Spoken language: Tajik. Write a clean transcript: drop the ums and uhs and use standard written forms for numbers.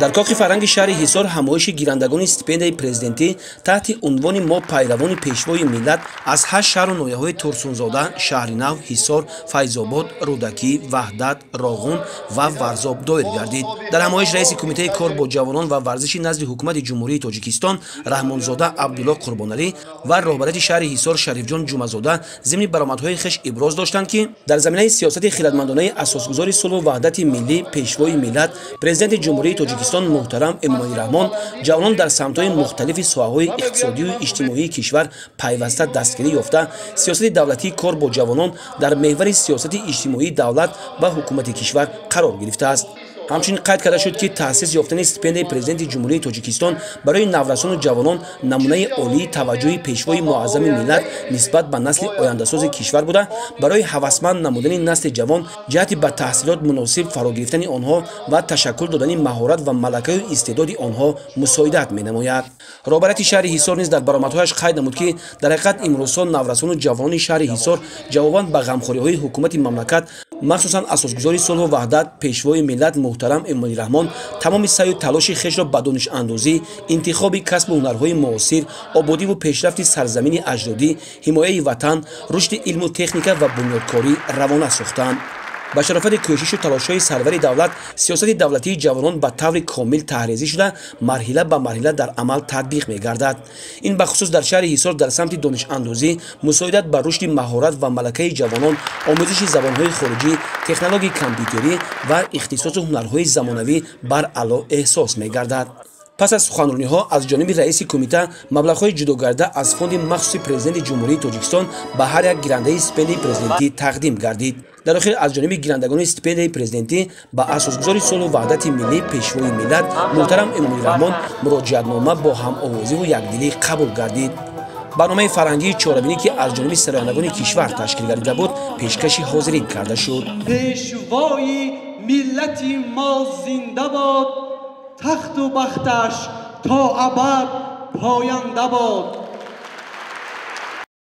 Дар Кохи фарҳанги шаҳри Ҳисор ҳамоиши гирандагони стипендияи президентӣ таҳти унвони «Мо пайравони пешвои миллат» аз ҳашт шаҳру ноҳияҳои Турсунзода, Шаҳринав, Ҳисор, Файзобод, Рӯдакӣ, Ваҳдат, Роғун ва Варзоб доир гардид. Дар ҳамоиш раиси Кумитаи кор бо ҷавонон ва варзиши назди Ҳукумати Ҷумҳурии Тоҷикистон Раҳмонзода Абдулло Қурбоналӣ ва роҳбарияти шаҳри Ҳисор Шарифҷон Ҷумазода зимни баромадҳои хеш иброз доштанд, ки дар заминаи сиёсати хиратмандонаи асосгузори сулҳу ваҳдати миллӣ, пешвои миллат, Президенти Ҷумҳурии Тоҷикистон муҳтарам Эмомалӣ Раҳмон ҷавонон дар самтҳои мухталифи соҳаҳои иқтисодию иҷтимоии кишвар пайваста дастгирӣ ёфта, сиёсати давлатии кор бо ҷавонон дар меҳвари сиёсати иҷтимоии давлат ва ҳукумати кишвар қарор гирифтааст. Ҳамчунин қайд карда шуд, ки таъсис ёфтани стипендияи Президенти Ҷумҳурии Тоҷикистон барои наврасону ҷавонон намунаи олии таваҷҷӯҳи пешвои муаззами миллат нисбат ба насли ояндасози кишвар буда, барои ҳавасманд намудани насли ҷавон ҷиҳати ба таҳсилот муносиб фаро гирифтани онҳо ва ташаккул додани маҳорат ва малакаю истеъдоди онҳо мусоидат менамояд. Роҳбарияти шаҳри Ҳисор низ дар баромадҳояш қайд намуд, ки дар ҳақиқат имрӯзҳо наврасону ҷавонони шаҳри Ҳисор ҷавобан ба ғамхориҳои ҳукумати мамлакат, махсусан асосгузори сулҳу ваҳдат, пешвои миллат муҳтарам Эмомалӣ Раҳмон, тамоми саъю талоши хешро ба донишандозӣ, интихоби касбу ҳунарҳои муосир, ободиву пешрафти сарзамини аҷдодӣ, ҳимояи ватан, рушди илму техника ва бунёдкорӣ равона сохтанд. Ба шарофати кӯшишу талошҳои сарвари давлат сиёсати давлатии ҷавонон ба таври комил таҳрезӣ шуда, марҳила ба марҳила дар амал татбиқ мегардад. Ин бахусус дар шаҳри Ҳисор дар самти донишандозӣ, мусоидат ба рушди маҳорат ва малакаи ҷавонон, омӯзиши забонҳои хориҷӣ, технологияи компютерӣ ва ихтисосу ҳунарҳои замонавӣ баръало эҳсос мегардад. Пас аз суханрониҳо аз ҷониби раиси кумита маблағҳои ҷудогарда аз фонди махсуси Президенти Ҷумҳурии Тоҷикистон ба ҳар як гирандаи стипендияи президентӣ тақдим гардид. Дар охир аз ҷониби гирандагони стипендияи президентӣ ба асосгузори сулҳу ваҳдати миллӣ, пешвои миллат муҳтарам Эмомалӣ Раҳмон муроҷиатнома бо ҳамовозиву якдилӣ қабул гардид. Барномаи фарҳангии чорабинӣ, ки аз ҷониби сарояндагони кишвар ташкил гардида буд, пешкаши ҳозирин карда шуд. Пешвои миллати мо зинда бод, тахту бахташ то абад поянда бод.